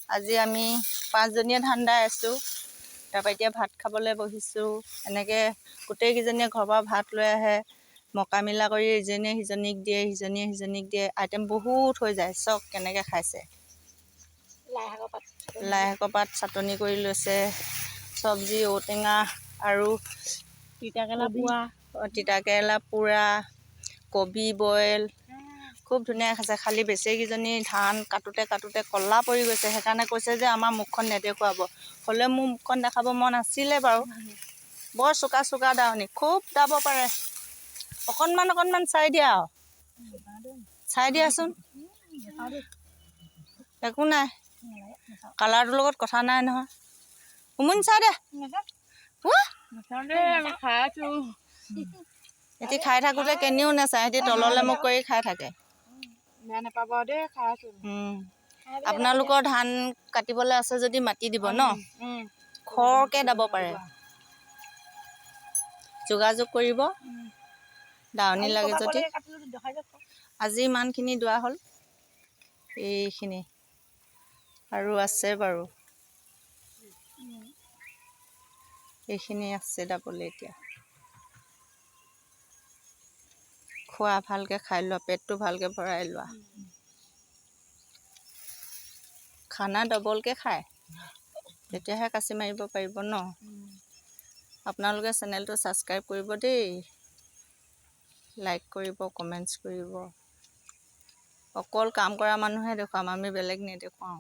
আজি আমি 5জনীয়ে ধান দাই আছোঁ। তাৰপৰা এতিয়া ভাত খাবলৈ বহিছোঁ। এনেকৈ গোটেইকেইজনীয়ে ঘৰৰ পৰা ভাত লৈ আহে, মকামিলা কৰি ইজনীয়ে সিজনীক দিয়ে, সিজনীয়ে সিজনীক দিয়ে। আইটেম বহুত হৈ যায়। চাওক কেনেকৈ খাইছে। লাই শাকৰ পাত। লাই শাকৰ পাত চাটনি কৰি লৈছে, চব্জি ঔটেঙা আৰু তিতাকেৰেলা পোৰা, তিতাকেৰেলা পোৰা, কবি বইল, খুব ধুনীয়া খাইছে। খালি বেচেৰীকেইজনী ধান কাটোতে কাটোতে ক'লা পৰি গৈছে, সেইকাৰণে কৈছে যে আমাৰ মুখখন নেদেখুৱাব। হ'লেও মোৰ মুখখন দেখাব মন আছিলে বাৰু। বৰ চোকা চোকা দাৱনী, খুব দাব পাৰে। অকণমান অকণমান চাই দিয়া আৰু চাই দিয়াচোন, একো নাই, কালাৰটোৰ লগত কথা নাই নহয়। উমুন চাই দে। সিহঁতি খাই থাকোঁতে কেনিও নাচায়, সিহঁতি তললৈ মুখ কৰি খাই থাকে। আপোনালোকৰ ধান কাটিবলৈ আছে যদি মাতি দিব ন, খৰকৈ দাব পাৰে, যোগাযোগ কৰিব। দাৱনী লাগে যদি। আজি ইমানখিনি দোৱা হ'ল, এইখিনি আৰু আছে বাৰু, এইখিনি আছে দাবলৈ। এতিয়া খোৱা, ভালকৈ খাই লোৱা, পেটটো ভালকৈ ভৰাই লোৱা। খানা ডবলকৈ খায়, তেতিয়াহে কাচি মাৰিব পাৰিব ন। আপোনালোকে চেনেলটো ছাবস্ক্ৰাইব কৰিব দেই, লাইক কৰিব, কমেণ্টছ কৰিব। অকল কাম কৰা মানুহে দেখুৱাম আমি, বেলেগ নেদেখুৱাওঁ।